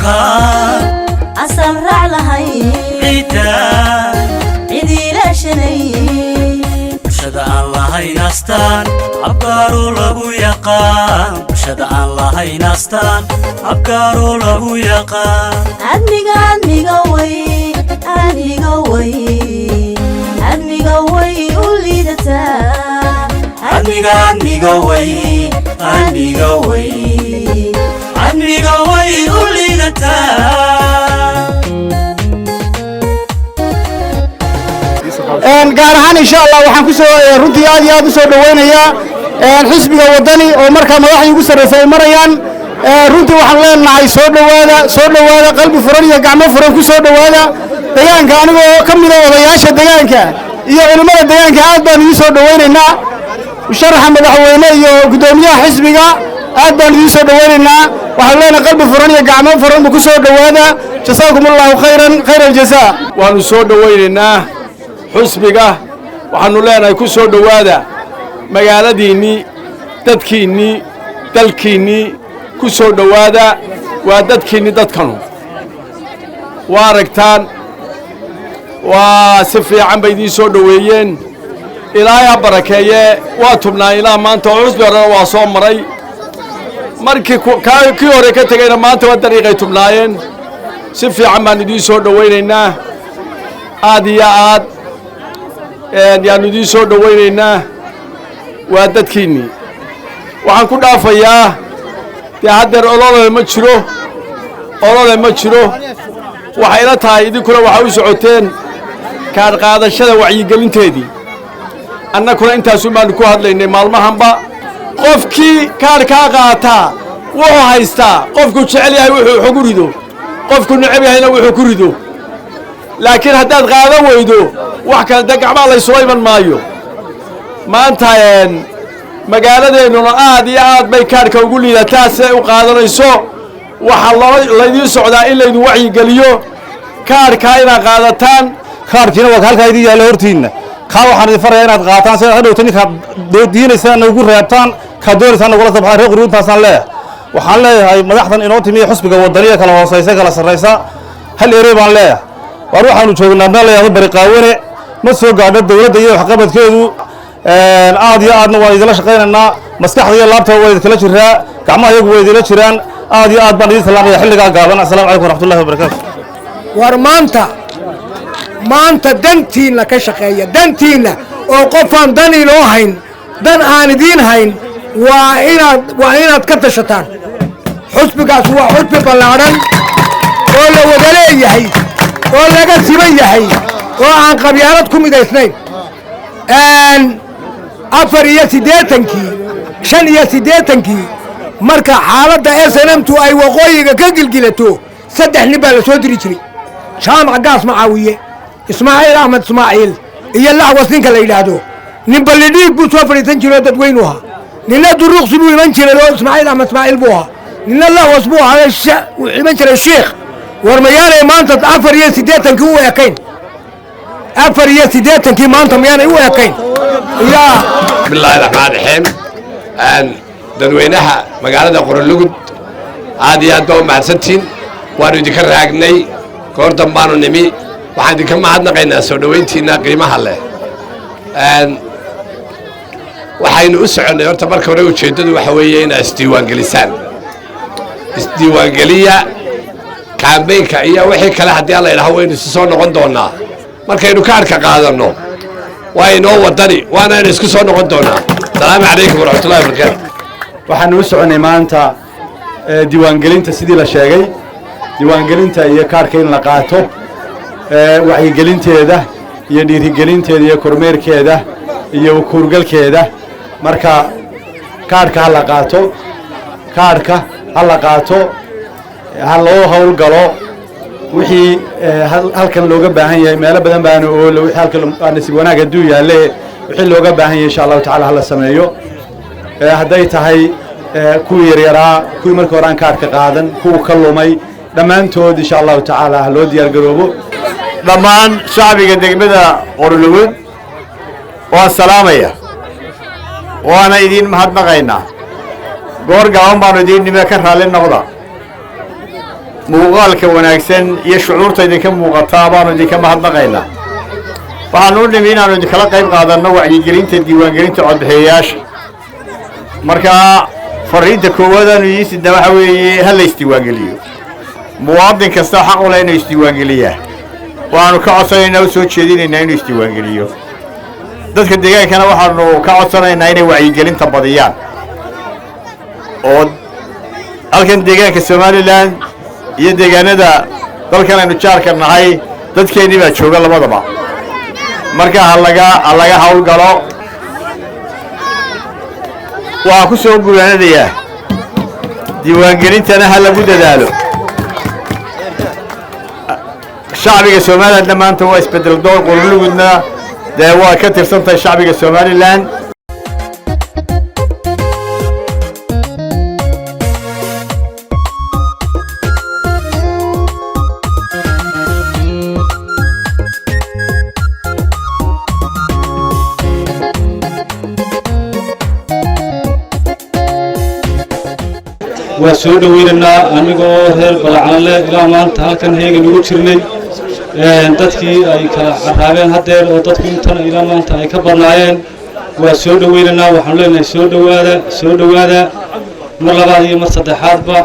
Dalka Asal raac lahayn. Ciidda. Cid ilaashanay. Bulshada aan lahayn astaan abgaaroo lagu yaqaan, bulshada aan lahayn astaan abgaaroo lagu yaqaan. Admiga, admiga way, admiga way, admiga way u liidataa. Admiga, admiga way, admiga way, admiga way u liidataa. Gaar ahaan, insha Allah, waxaan ku soo runtii aad iyo aad u soo dhowaynayaa xisbiga Waddani oo markaa madaxdii ugu sarraysay ay marayaan. Runtii waxaan leenahay, soo dhowaada, soo dhowaada, qalbi furan iyo gacmo furan ku soo dhowaada degaanka. Anigoo ka mida odayaasha degaanka iyo culimmada degaanka, aad baan idiin soo dhowaynaynaa. Musharaxa madaxweyne iyo guddoomiyaha xisbiga aad baan idiin soo dhowaynaynaa. Waxaan leenahay, qalbi furan iyo gacmo furanba ku soo dhowaada. Jasaakum Allahu khayran, khayr aljazaa. Waannu soo dhowaynaynaa xusbiga. Waxaannu leenahay, ku soo dhowaada magaaladiinnii, dadkiinnii, dalkiinnii ku soo dhowaada. Waa dadkiinni dadkanu. Waa aragtaan, waa si fiican bay idiin soo dhoweeyeen. Ilaahay ha barakeeye. Waa tubnaa ilaa maanta oo xusbi horena waa soo maray. Markii kii hore ka tegeyna, maanta waa dariiqay tubnaayeen. Si fiican baan idiin soo dhowaynaynaa, aad iyo aad yaannu idiin soo dhowaynaynaa. Waa dadkiinnii. Waxaan ku dhaafayaa, dee haddeer olole ma jiro, olole ma jiro. Waxayla tahay idinkuna waxaa u socoteen kaadh qaadashada wacyigelinteedii. Annakuna intaasun baannu ku hadlaynay maalmahanba. Qofkii kaadhkaa qaataa wuxuu haystaa qofku jecel yahay wuxuu xugu rido, qofku necab yahayna wuxuu ku rido. Laakiin haddaad qaadan weydo, wax kale dee gacmaha laysula iman maayo. Maanta magaaladeennuna aad iyo aad bay kaadhka ugu liidataa siday u qaadanayso. Waxaa loo laydiin socdaa in laydin wacyigeliyo kaadhkaa inaad qaadataan. Kaadhkiina waa halkaa idin yaalla hortiinna. Kaa waxaan idin farayaa inaad qaataan si aad hadhowta ninkaad diinaysaan ugu reebtaan, kaad doonaysaan nagula soo baxaan. Reer Quruuntaasaan leeyahay. Waxaan leeyahay madaxdan inoo timiya xusbiga Waddaniya, kala hoosaysa, kala sarraysa, hal erey baan leeyahay. Waar waxaanu joognaa meel la yidhahdo Bariqaawane. Ma soo gaadho dowladda iyo waxqabadkeedu. Aad iyo aadna waan idinla shaqaynaynaa. Maskaxda iyo laabta waa idinkala jiraa, gacmaha iyagu waa idinla jiraan. Aad iyo aad baan idin salaamaya xilligaa gaaban. Assalamu calaykum waraxmatullahi wabarakaatu. War maanta, maanta dantiinna ka shaqeeya, dantiinna oo qofaan dan inoo hayn, dan aan idiin hayn, waa inaad ka tashataan. Xusbigaas waa xusbi ballaadhan oo la wada leeyahay oo laga siban yahay oo aan qabyaalad ku midaysnayn. 84-kii, 85-kii, marka xaaladda SNM-tu ay waqooyiga ka gilgilato, saddex nin baa la soo diri jiray: Jaamac Gaas Macaawiye, Ismaaciil Axmed Ismaaciil iyo Laxwas ninka la yidhaahdo. Nin Ballidhiig buu soo fadhiisan jiray oo dadweynu ahaa, ninna Duruuqsi buu iman jiray oo Ismaaciil Axmed Ismaaciil buu ahaa, ninna Laxwas buu ahaa, wuxuu iman jiray Shiikh. War mayaanay maanta 84-kii u ekayn? 84-kii maanta miyaanay u ekayn? Yaa. Bismillahi raxmaan raxiim. Dadweynaha magaalada Qorolugud, aad iyo aad baa u mahadsantihiin. Waanu idinka raagnay, goor dambaanu nimi. Waxaan idinka mahadnaqaynaa soo dhowayntiinna qiimaha leh. Waxaynu u soconnay horta marka hore, ujeeddadu waxa weeye inaad isdiiwaangelisaan. Isdiiwaangeliya. Campaign-ka iyo wixii kale, haddii alla idhaho, waynu isu soo noqon doonnaa markaynu kaadhka qaadanno. Waa inoo Waddani, waanaynu isku soo noqon doonnaa. Asalaamu calaykum waraxmatullahi wabarakaatu. Waxaanu u soconnay maanta diiwaangelinta, sidii la sheegay, diiwaangelinta iyo kaadhka in la qaato, wacyigelinteeda iyo dhiirigelinteeda iyo kormeerkeeda iyo kuurgalkeeda. Marka kaadhka ha la qaato, kaadhka ha la qaato, ha loo howlgalo. Wixii halkan looga baahan yahay, meelo badan baana oolo. Wixii halkan waa nasiib wanaag hadduu yaalle. Wixii looga baahan yahay, insha Allahu tacala, hala sameeyo. Hadday tahay kuwii yaryaraa, kuwii markii hore aan kaadhka qaadan, kuwa ka lumay, dhammaantood insha Allahu tacaala ha loo diyaar garoobo. Dhammaan shacbiga degmada Qorlugud waan salaamaya, waana idiin mahadnaqaynaa. Goor gaaban baanu idiin nime, ka raalli noqda. Muuqaalka wanaagsan iyo shucuurta idinka muuqataa baanu idinka mahadnaqaynaa. Waxaanu u nimi inaannu idinkala qayb qaadanno wacyigelinta diiwaangelinta codbixiyayaasha. Markaa farriinta koowaad aanu idiin sidna waxa weeye: ha la isdiiwaangeliyo. Muwaadin kasta xaq u leh inuu isdiiwaangeliyaa. Waxaanu ka codsanaynaa, u soo jeedinaynaa inuu isdiiwaangeliyo. Dadka deegaankana waxaanu ka codsanaynaa inay wacyigelinta badiyaan, oo halkan deegaanka Somaliland iyo deegaanada dalkan aynu jaarka nahay dadkeennii baa jooga labadaba. Marka ha laga hawlgalo. Waxaan ku soo guulaanadayaa, diiwaangelintana ha lagu dadaalo. Shacbiga Somalilandna maanta waa isbedel doon. Qorlugudna dee waa ka tirsan tahay shacbiga Somaliland. Waa soo dhoweynaynaa anigoo reer Balacanle. Ilaa maanta halkan heegan ugu jirnay dadkii ay kala carraabeen haddeer, oo dadku intan ilaa maanta ay ka badnaayeen. Waa soo dhoweynaynaa. Waxaanu leenahay soo dhowaada, soo dhowaada mar labaad iyo mar saddexaadba.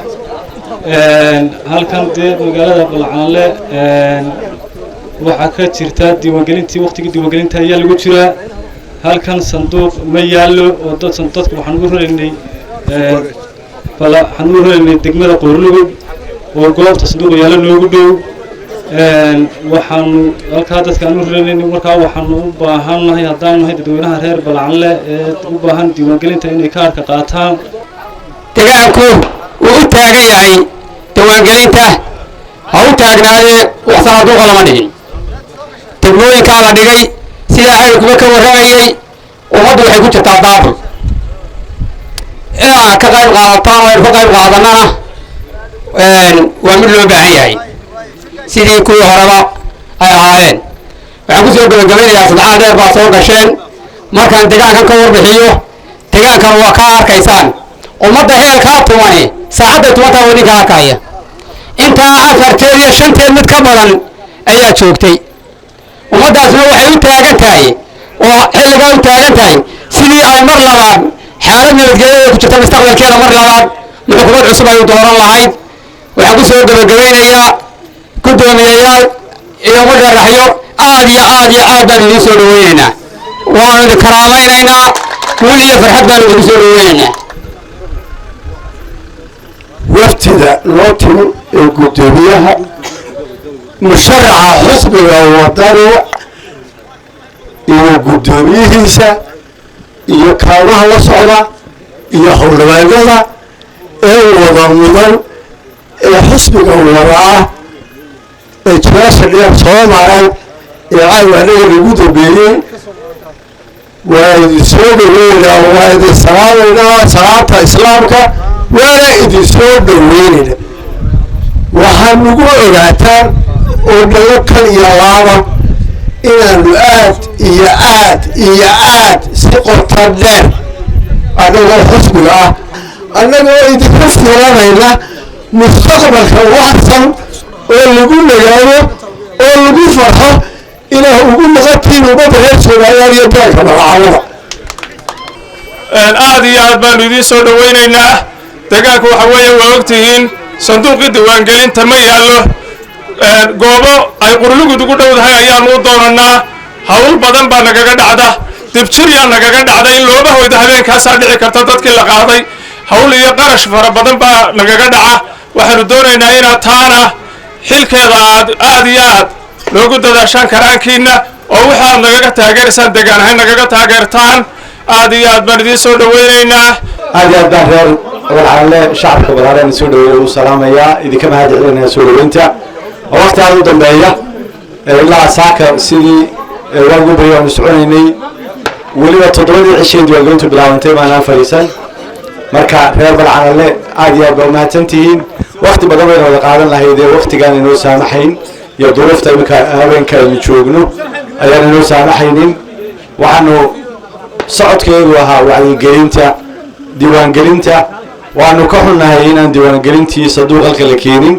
Halkan dee magaalada Balcanle waxaa ka jirta diiwaangelintii. Waqtigii diiwaangelinta ayaa lagu jiraa. Halkan sanduuq ma yaallo, oo dad dadku waxaan ugu raraynay degmada Qoorlugud oo goobta sanduuqa yaallo noogu dhow. Waxaanu halkaa dadka aan u raraynay. Markaa waxaanu u baahannahay, haddaan nahay dadweynaha reer Balcanle ee u baahan diiwaangelinta, inay kaarka qaataan. Degaanku wuu u taagan yahay diiwaangelinta. Ha u taagnaadee, wax sanaaduuqa lama dhigin, degmooyinkaa la dhigay. Sidaa xaylkuba ka warramayey, ummaddu waxay ku jirtaa daabul. Inaad ka qayb qaadataan oo aynu ka qayb qaadanana waa mid loo baahan yahay, sidii kuwii horeba ay ahaayeen. Waxaan kusoo gebagabaynayaa, saddexaad dheer baa soo gasheen. Markaan degaankan ka warbixiyo, degaankan waa kaa arkaysaan ummadda heelkaa tumani saacadday tumantaa waa idinka arkaya. Intaa afarteed iyo shanteed mid ka badan ayaa joogtay. Ummaddaasna waxay u taagan tahay oo xilligaa u taagan tahay sidii ay mar labaad xaalad nabadgelyada ku jirta mustaqbalkeeda mar labaad xukuumad cusub ay u dooran lahayd. Waxaan ku soo gebagabaynayaa, guddoomiyayaal iyo musharaxyo, aad iyo aad iyo aad baan idiin soo dhaweynaynaa, waanu idin karaamaynaynaa, guul iyo farxad baanu idinku soo dhaweynaynaa. Waftida loo timi ee guddoomiyaha musharaxa xisbiga Wadani iyo guddoomiyihiisa iyo kaalmaha la socda iyo howlwaanada ee wada mudan ee xisbiga wada ah ee jilaasha dheer soo maray ee caawa anaga lagu dambeeyey, waa idin soo dhaweynaynaa, waa idin salaamaynaa salaamta Islaamka, waana idin soo dhaweynayna. Waxaa nagu ogaataan oo dhalo kal iyo laaba inaanu aad iyo aad iyo aad si qota dheer annagoo xisbiga ah, annagoo idinka filanayna mustaqbalka waxsan oo lagu nagaado oo lagu farxo inaa ugu maqantihiin ummadda reer Soomaaliya iyo deeganka Magacaabada. Aad iyo aad baanu idiin soo dhowaynaynaa. Deegaanku waxa weeye, waa ogtihiin, sanduuqii diiwaangelinta ma yaallo. Goobo ay Qurlugud ugu dhowdahay ayaanu u doonanaa. Hawl badan baa nagaga dhacda, dibjiryaa nagaga dhacda, in looba hoydo habeenkaasaa dhici karta dadkii la qaaday. Hawl iyo qarash fara badan baa nagaga dhaca. Waxaanu doonaynaa inaad taana xilkeeda aad aad iyo aad loogu dadaashaan karaankiinna, oo waxaad nagaga taageeraysaan degaan ahayn nagaga taageertaan. Aad iyo aad baan idiin soo dhowaynaynaa. Aad iyo aad baan reer Walcalle, shacabka Balaaleen soo dhaweeya u salaamayaa, idinka mahad celinaya soo dhaweynta oo waqti aad u dambeeya ilaa saaka sidii waagu barya aanu soconaynay. Weliba 7dii cishee diiwaangelintu bilaabantay maanaan fadhiisan. Marka reer Balcanalle, aad iyo aad baa umahadsan tihiin. Waqti badan bayna wada qaadan lahaydee, waqtigaan inoo saamaxayn iyo duruufta iminka habeenka aynu joogno ayaan inoo saamaxaynin. Waxaanu socodkeedu ahaa wacyigelinta diiwaangelinta. Waanu ka xunnahay inaan diiwaangelintii sanduuq halka la keenin.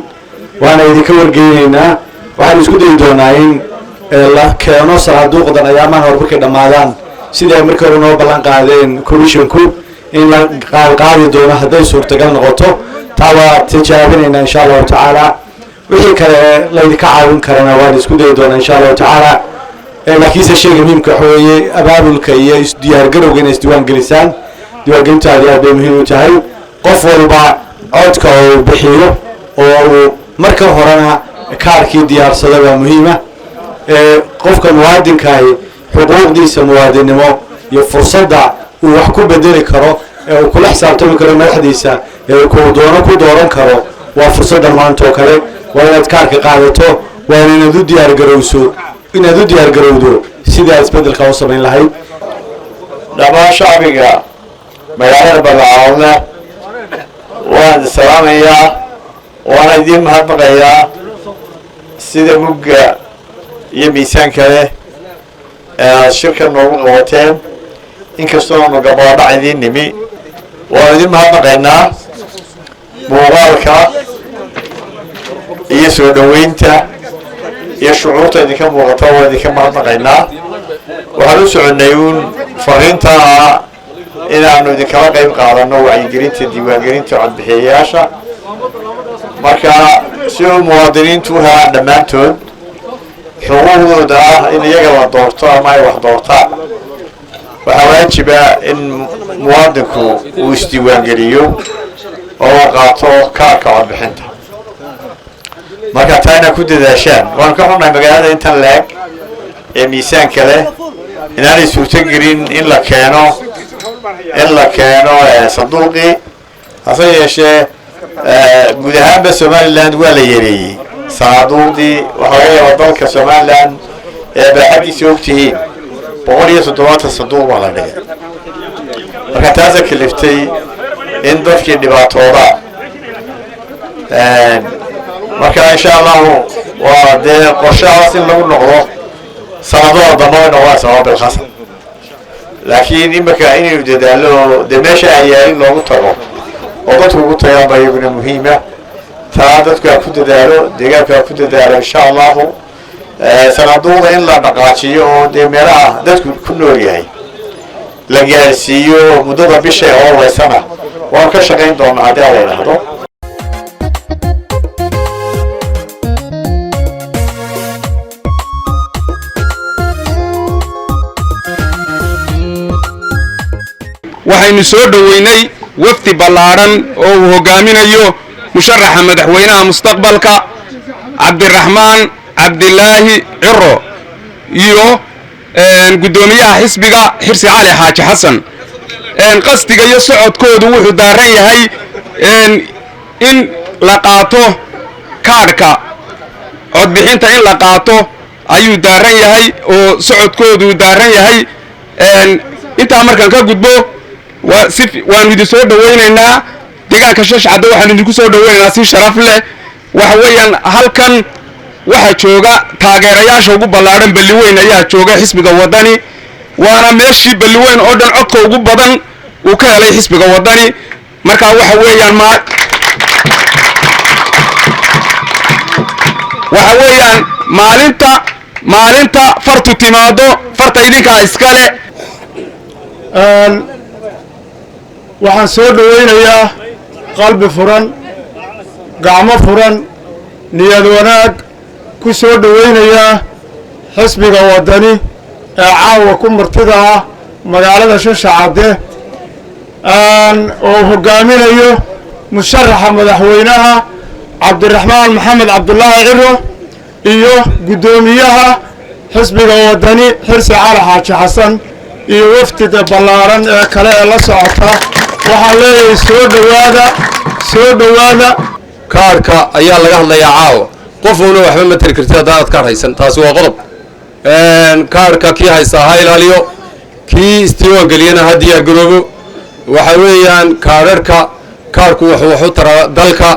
Waana idinka wargeynaynaa. Waxaan isku dayi doonaa in la keeno sanaaduuqdan ayaamahan hore markay dhammaadaan, sidii ay markii hore noo ballan qaadeen commissionku, in la qaadqaadi doono hadday suurtagal noqoto. Taa waa tijaabinaynaa, insha Allahu tacaala. Wixii kale laydinka caawin karana waan isku dayi doonaa, insha Allahu tacaala. Laakiinse shayga muhiimka waxa weeye abaabulka iyo isdiyaargarowga inay isdiiwaan gelisaan. Diiwaangelintu aad iyo aad bay muhiim u tahay. Qof walba codka uu bixiyo oo uu marka horena kaarkii diyaarsado baa muhiima. Qofka muwaadinkaahi xuquuqdiisa muwaadinnimo iyo fursadda uu wax ku bedeli karo ee uu kula xisaabtami karo madaxdiisa ee kuu doono ku dooran karo waa fursaddan maanta oo kale. Waa inaad kaarka qaadato, waana inaad u diyaargarowso, inaad u diyaargarowdo sidii aad isbeddelka u samayn lahayd. Dhammaan shacbiga magaalada Ballacaawna waan salaamayaa, waana idiin mahadnaqayaa sida mugga iyo miisaanka leh ee aad shirka noogu qabateen, inkastoo aanu gabaadhac idiin nimi. Waanu idiin mahadnaqaynaa muuqaalka iyo soo dhoweynta iyo shucuurta idinka muuqata. Waan idinka mahadnaqaynaa. Waxaan u soconnay uun fariinta ah inaanu idinkala qayb qaadano wacyigelinta diiwaangelinta codbixiyayaasha, marka si uu muwaadiniintu u helaan dhammaantood xuquuqdooda ah in iyaga la doorto ama ay wax doortaan, waxaa waajiba in muwaadinku uu isdiiwaangeliyo oo uu qaato kaarka codbixinta. Marka taa inaad ku dadaashaan. Waanu ka xunnahay magaalada intan leeg ee miisaanka leh inaanay suurto gelin in la keeno sanduuqii. Hase yeeshee, guud ahaanba Somaliland waa la yareeyey sanaaduuqdii. Waxaa laga yaabaa dalka Somaliland ee baaxaddiisa ogtihiin 170 sanduuq baa la dhigay. Marka taasa kaliftay in dadkii dhibaatoodaan. Marka, insha Allahu, waa dee qorshahaas in lagu noqdo sanadada dambe way noqonaysaa, waa bilkhasab. Laakiin imika inaynu dadaalo oo dee meesha aan yaalin loogu tago oo dadku ugu tagaan baa iyaguna muhiima. Taa dadku ha ku dadaalo, deegaanku ha ku dadaalo, insha Allahu, sanaaduuqda in la dhaqaajiyo oo dee meelaha dadku ku nool yahay la gaarsiiyo muddada bisha ee horeysana waanu ka shaqayn doonaa, haddii ala yidhaahdo. Waxaynu soo dhoweynay wafdi ballaadhan oo uu hogaaminayo musharaxa madaxweynaha mustaqbalka, Cabdiraxmaan Cabdilaahi Ciro, iyo guddoomiyaha xisbiga, Xirsi Cali Xaaji Xasan. Qasdiga iyo socodkoodu wuxuu daaran yahay in la qaato kaadhka codbixinta, in la qaato ayuu daaran yahay oo socodkoodu daaran yahay. Intaa markaan ka gudbo, si waanu idin soo dhowaynaynaa deegaanka Shashcadda. Waxaanu idinku soo dhowaynaynaa si sharaf leh. Waxa weeyaan, halkan waxaa jooga taageerayaasha ugu ballaadhan Balliweyn ayaa jooga xisbiga Waddani, waana meeshii Balliweyn oo dhan codka ugu badan uu ka helay xisbiga Waddani. Marka waxa weeyaan, maalinta fartu timaado, farta idinkaa iskale. Waxaan soo dhowaynayaa qalbi furan, gacmo furan, niyad wanaag ku soo dhowaynayaa xisbiga Waddani ee caawa ku martida ah magaalada Shashacadde oo hoggaaminayo musharaxa madaxweynaha, Cabdiraxmaan Maxamed Cabdulaahi Ciro, iyo guddoomiyaha xisbiga Waddani, Xirsi Cali Xaaji Xasan, iyo wafdida ballaaran ee kale ee la socota. Waxaan leeyahay, soo dhowaada, soo dhowaada. Kaarhka ayaa laga hadlayaa caawa. Qofuuna waxba ma tari kartid haddaanad kaarh haysan. Taasi waa qodob. Kaarhka kii haystaa ha ilaaliyo, kii isdiiwaan geliyana ha diyaar garoobo. Waxa weeyaan kaadharhka, kaarhku wuxuu wax u taraa dalka,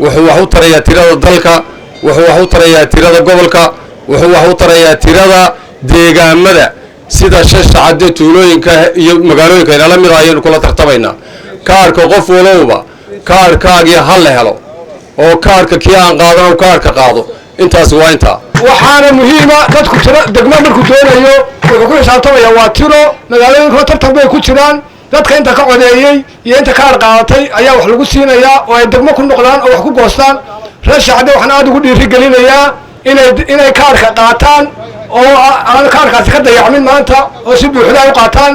wuxuu wax u tarayaa tirada dalka, wuxuu wax u tarayaa tirada gobolka, wuxuu wax u tarayaa tirada deegaamada sida Shashacadde, tuulooyinka iyo magaalooyinka inala mid ah ayaynu kula tartamaynaa. Kaarhka qof walowba kaarhkaagii ha la helo. Oo kaarhka kii aan qaadano kaarhka qaado. Intaasi waa intaa. Waxaana muhiima dadku tiro degmo markuu doonayo wuxuu ku xisaabtamaya waa tiro. Magaalooyinkuna tartan bay ku jiraan. Dadka inta ka codeeyey iyo inta kaar qaadatay ayaa wax lagu siinayaa oo ay degmo ku noqdaan oo wax ku goostaan. Reer Shacde waxaan aada ugu dhiirigelinayaa inay kaarka qaataan oo aan kaarkaasi ka dayacmin maanta, oo si buuxda ay u qaataan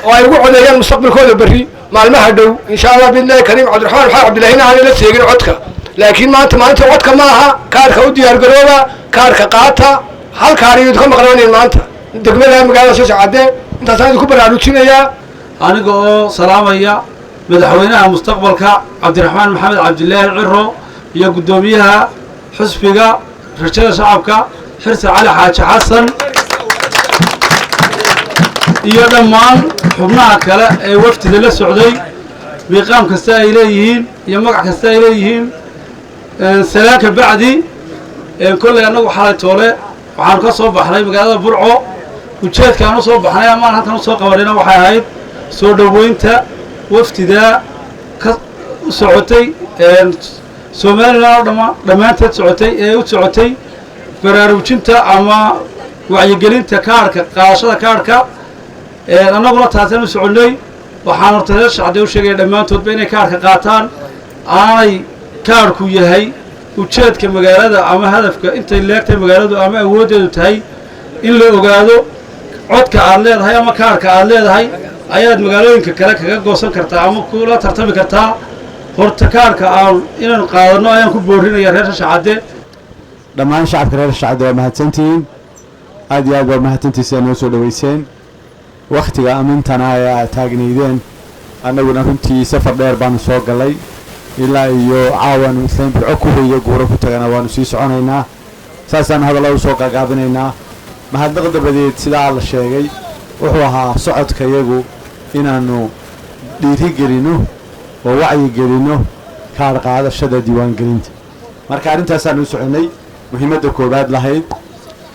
oo ay ugu codeeyaan mustaqbalkooda berri maalmaha dhow, insha Allah biidnillahi kariim. Cabdiraxmaan Maxamed Cabdillahina aanay la seegin codka, laakiin maanta maalinta codka ma aha. Kaarka u diyaargarooba, kaarka qaata. Hal kaar iyadu ka maqnaanayn maanta degmada magaalada Shashacadde. Intaasaan idinku baraarujinayaa. Aniga oo salaamaya madaxweynaha mustaqbalka Cabdiraxmaan Maxamed Cabdilaahi Ciro iyo guddoomiyaha xusbiga Rajada Shacabka Xirsi Cali Xaaji Xasan iyo dhammaan xubnaha kale ee wafdida la socday, miiqaam kasta ay leeyihiin iyo magac kasta ay leeyihiin, salaan ka bacdi, kolley annagu xalay toole waxaanu ka soo baxnay magaalada Burco. Ujeedka aan u soo baxnay amaan halkan usoo qabanayna waxay ahayd soo dhoweynta wafdida ka u socotay Somalilan oo dhama dhammaanteed socotay ee u socotay baraarujinta ama wacyigelinta kaarhka, qaadashada kaarhka. Annaguna taasaan u soconnay. Waxaan horta reer Shacde u sheegaya dhammaantoodba inay kaarhka qaataan, aanay kaarhku yahay ujeedka magaalada ama hadafka intay leegtahay magaaladu ama awooddeedu tahay in la ogaado. Codka aad leedahay ama kaarhka aad leedahay ayaad magaalooyinka kale kaga goosan kartaa ama kula tartami kartaa. Horta kaarhka aan inaanu qaadanno ayaan ku boorinaya reer Shacade. Dhammaan shacabka reer Shacade waa mahadsantihiin, aad iyo aad waa mahadsantihiin sidaa noo soo dhoweyseen wakhtiga amintana ee aad taagnaydeen. Annaguna runtii safar dheer baanu soo gallay ilaa iyo caawaanu islayn Burco ku hoyo guuro ku tagana, waanu sii soconaynaa, saasaanu hadallada usoo gaagaabinaynaa. Mahadnaq dabadeed, sidaa la sheegay, wuxuu ahaa socodka iyagu inaannu dhiiri gelinno oo wacyi gelinno kaar qaadashada diiwaangelinta. Marka arrintaasaanu u soconnay, muhiimadda koowaad lahayd.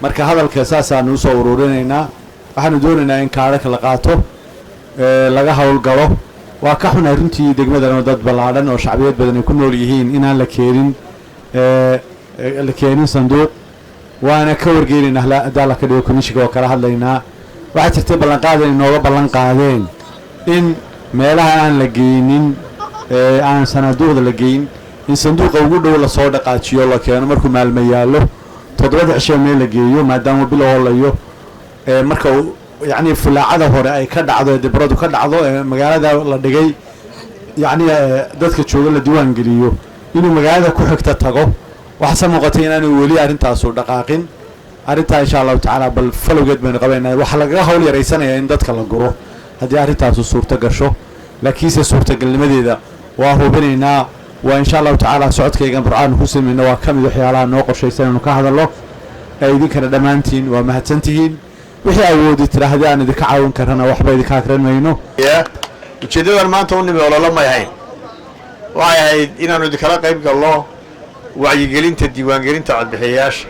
Marka hadalka saasaanu usoo ururinaynaa. Waxaanu doonaynaa in kaadhaka la qaato, laga howlgalo. Waa ka xunahay runtii degmadan oo dad ballaadhan oo shacbiyad badan ay ku nool yihiin inaan la keenin sanduuq, waana ka wargeynaynaa haddaa la ka dhigo komishinka oo kala hadlaynaa. Waxaa jirtay ballanqaad inay nooga ballan qaadeen in meelaha aan la geynin, aan sanaaduuqda la geyn, in sanduuqa ugu dhow lasoo dhaqaajiyo, la keeno markuu maalmo yaallo, 7da cisho meel la geeyo, maadaama bil oolayo. Marka uu yacni fulaacada hore ay ka dhacdo ee dibradu ka dhacdo ee magaalada la dhigay, yacni dadka jooga la diiwaan geliyo, inuu magaalada ku xigta tago. Waxaase muuqatay inaanu weli arrintaasu dhaqaaqin. Arrintaa insha Allahu tacaala bal falowgeed baynu qabaynaa. Waxaa lagaga hawl yaraysanayaa in dadka la guro haddii arrintaasu suurto gasho, laakiinse suurtagalnimadeeda waa hubinaynaa. Waa insha Allahu tacaala socodkaygan Burcaanu ku samayno waa ka mid waxyaalaha noo qorshaysan inanu ka hadallo. Idinkana dhammaantiin waa mahadsantihiin. Wixii awoodi tira haddii aan idinka caawin karrana waxba idinka akrin mayno. Ujeeddadan maanta u nimi ololo may ahayn, waxay ahayd inaannu idinkala qayb galno wacyigelinta diiwaangelinta codbixiyayaasha.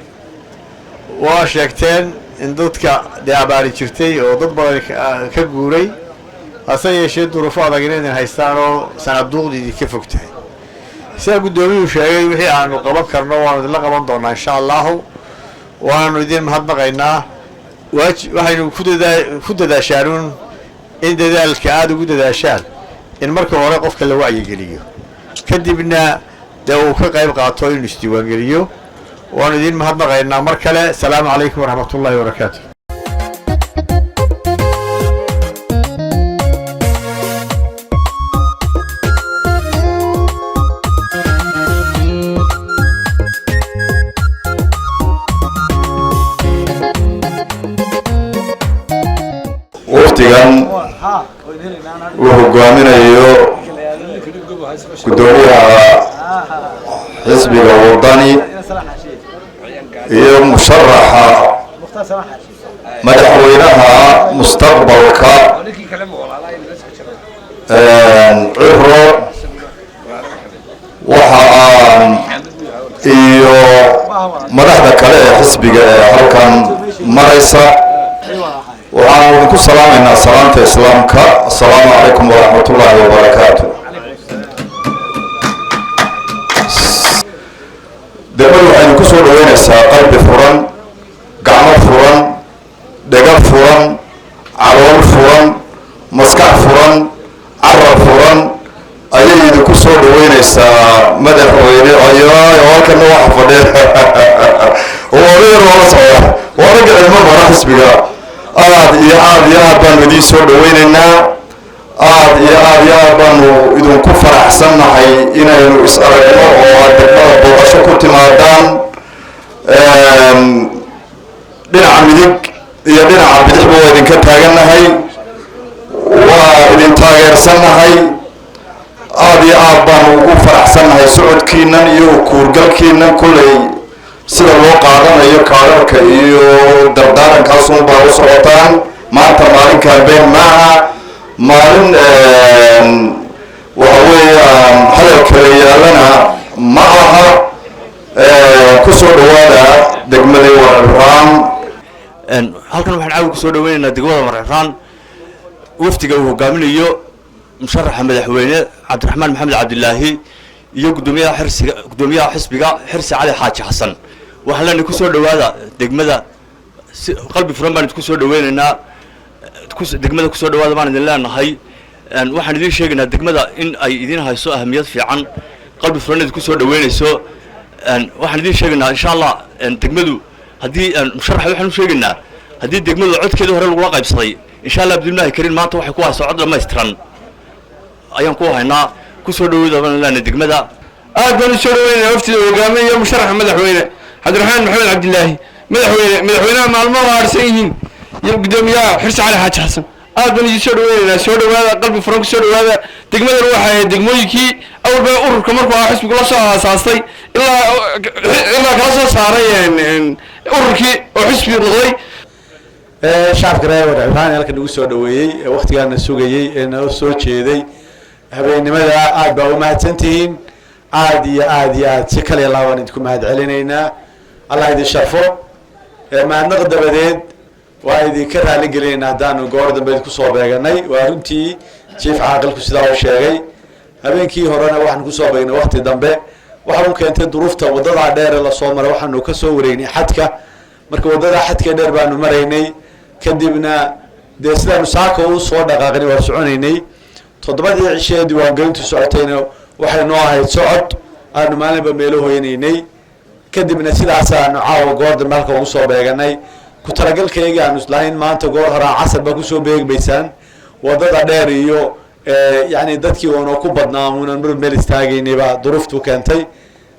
Waa sheegteen in dadka dee abaari jirtay oo dad badan ka guuray, hase yeeshee duruufo adag inaydin haystaan oo sanaduuqda idinka fog tahay. Sidaa guddoomiyuhu sheegay, wixii aanu qaban karno waanu idinla qaban doonaa insha Allahu. Waanu idin mahadnaqaynaa. Waaji waxaynu ku dadaashaanuun in dadaalka aada ugu dadaashaan in marka hore qofka la wacyigeliyo, kadibna dee uu ka qayb qaato inuu isdiiwaangeliyo. Waanu idin mahadnaqaynaa mar kale. Asalaamu calaykum waraxmat ullahi wabarakaatu. Wafdigan uu hogaaminayo guddoomiyaha xisbiga Wadani iyo musharaxa madaxweynaha mustaqbalka Ciro waxa aan iyo madaxda kale ee xisbiga ee halkan maraysa, waxaanu idinku salaamaynaa salaamta Islaamka: assalaamu calaykum waraxmat ullaahi wabarakaatu. Madaxweyne ayaa halkana waxa fadhiya odayan waa la socda, waa ragga cilmo mara xisbiga. Aad iyo aad iyo aad baanu idiin soo dhaweynaynaa, aad iyo aad iyo aad baanu idinku faraxsannahay inaynu is aragno oo aad degmada booqasho ku timaadaan. Dhinaca midig iyo dhinaca bidixba waa idinka taagannahay, waa idin taageersannahay. Aad iyo aad baanu ugu faraxsannahay socodkiinan iyo kuurgalkiinan. Kolley sida loo qaadanayo kaadharka iyo dardaarankaasuun baa u socotaan. Maanta maalin campaign maaha, maalin waxa weeyaan hadal kale yaalana ma aha. Kusoo dhawaada degmadii Warcibraan. Halkan waxaan caawa kusoo dhaweynaynaa degmada Warcibraan wafdiga uu hogaaminayo musharaxa madaxweyne Cabdiraxmaan Maxamed Cabdilaahi iyo gudoomiyaha xirsiga, guddoomiyaha xisbiga Xirsi Cali Xaaji Xasan. Waxaan leenahay kusoo dhawaada degmada, si qalbi furan baan idinku soo dhaweynaynaa. Degmada kusoo dhawaada baan idin leenahay. Waxaan idiin sheegaynaa degmada in ay idiin hayso ahamiyad fiican, qalbi furan idinku soo dhaweynayso. Waxaan idiin sheegaynaa insha Allah degmadu haddii musharaxa, waxaan u sheegaynaa haddii degmadu codkeedii hore lagula qaybsaday, insha Allah bidnillaahi karim maanta waxay ku haysaa cod dhammaystiran ayaan ku haynaa. Kusoo dhaweeda baan leenahay degmada. Aad baan u soo dhaweynaya wafdida hogaamiye musharaxa madaxweyne Cabdiraxmaan Maxamed Cabdilaahi, madaxweyne madaxweynaha maalmaha harsan yihiin, iyo gudoomiyaha Xirsi Cali Xaaji Xasan. Aad baan idiin soo dhaweynaynaa. Soo dhawaada, qalbi furan ku soo dhawaada. Degmadan waxay ahayd degmooyinkii awalba ururka markuu ahaa xisbigu la soo aasaastay ilaa kala soo saaray ururkii oo xisbi noqday. Shacabka reer Warcibraan halkan nagu soo dhaweeyey ee waktigaana sugayey ee noo soo jeeday habeennimada, aad baa u mahadsantihiin. Aad iyo aad iyo aad si kaliya laabaan idinku mahad celinaynaa. Allah idin sharfo. Mahadnaq dabadeed, waa idinka raali gelinaynaa haddaanu goor dambe idinku soo beeganay. Waa runtii jiif caaqilku sidaa u sheegay, habeenkii horena waxaan kusoo beegnay wakti dambe. Waxa u keentay duruufta waddadaa dheer ee lasoo maray. Waxaanu ka soo wareegnay xadka, marka waddadaa xadka dheer baanu maraynay. Kadibna dee sidaanu saaka u soo dhaqaaqnay waan soconaynay. 7dii cishe ee diiwaangelintu socotayna waxay noo ahayd socod aanu maalinba meelo hoynaynay. Kadibna sidaasaanu caawa goor dambe halka ugu soo beeganay. Ku talagalkayga aanu islahayn maanta goor horaa casar baa kusoo beegmaysaan, waddada dheer iyo yacni dadkii oona ku badnaa unan mar meel istaagaynay baa duruuftu keentay.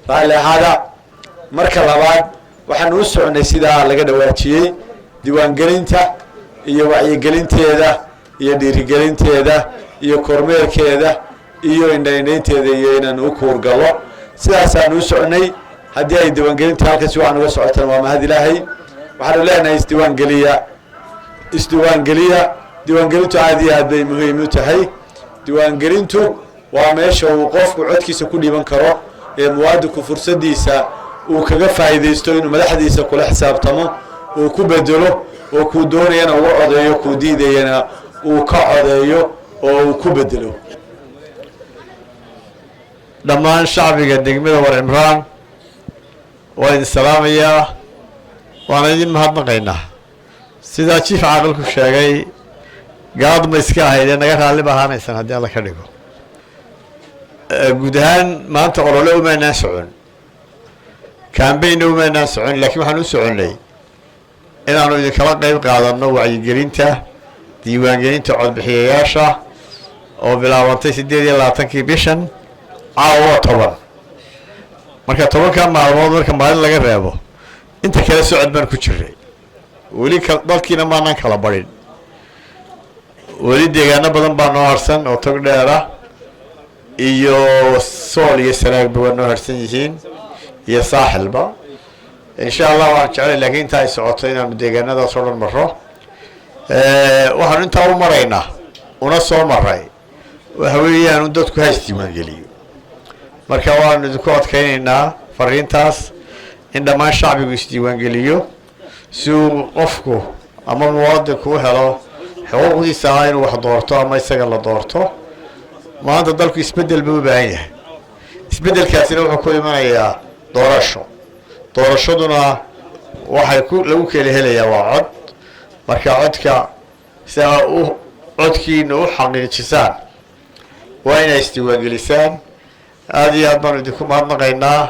Raalli ahaada. Marka labaad, waxaanu u soconay sidaa laga dhawaajiyey diiwaangelinta iyo wacyigelinteeda iyo dhiirigelinteeda iyo kormeerkeeda iyo indhaindhaynteeda iyo inaanu u kuurgallo. Sidaasaanu u soconay. Haddii ay diiwaangelinta halka si wacan uga socotaan, waa mahad Ilaahay. Waxaanu leenahay isdiiwaangeliya, isdiiwaangeliya. Diiwaangelintu aad iyo aad bay muhiim u tahay. Diiwaangelintu waa meesha uu qofku codkiisa ku dhiiban karo ee muwaadinku fursadiisa uu kaga faa'iidaysto inuu madaxdiisa kula xisaabtamo, uu ku bedelo oo kuu doonayana uga codeeyo, kuu diidayana uu ka codeeyo oo uu ku bedelo. Dhammaan shacbiga degmada War Cimraan waa idin salaamayaa, waana idin mahadnaqaynaa. Sidaa jiif caaqilku sheegay, gaad ma iska ahayd ee naga raalli ba ahaanaysaan haddii Alla ka dhigo. Guud ahaan maanta olole umaanaan socon, campaignna umaanaan socon, laakiin waxaan u soconnay inaanu idinkala qeyb qaadanno wacyigelinta diiwaangelinta codbixiyayaasha oo bilaabantay 28-kii bishan, caawa 10. Marka 10-ka maalmood marka maalin laga reebo, inta kale socod baan ku jiray. Weli ka dalkiina maanaan kala barin, weli deegaano badan baa noo harsan oo tog dheer ah iyo Sool iyo Sanaagba waa noo harsan yihiin iyo Saaxilba. Insha Allah waan jeclay, laakiin inta ay socoto inaanu deegaanadaas oo dhan maro. Waxaanu intaa u maraynaa una soo maray waxa weeyaan un dadku ha isdiiwaangeliyo. Marka waanu idinku adkaynaynaa fariintaas in dhammaan shacbigu isdiiwaangeliyo si uu qofku ama muwaadinku u helo xuquuqdiisa ah inuu wax doorto ama isaga la doorto. Maanta dalku isbeddel buu u baahan yahay. Isbeddelkaasina wuxuu ku imanayaa doorasho. Doorashaduna waxay ku lagu kala helayaa waa cod. Marka codka si aa u codkiina u xaqiijisaan waa inay isdiiwaangelisaan. Aada iyo aad baanu idinku mahadnaqaynaa.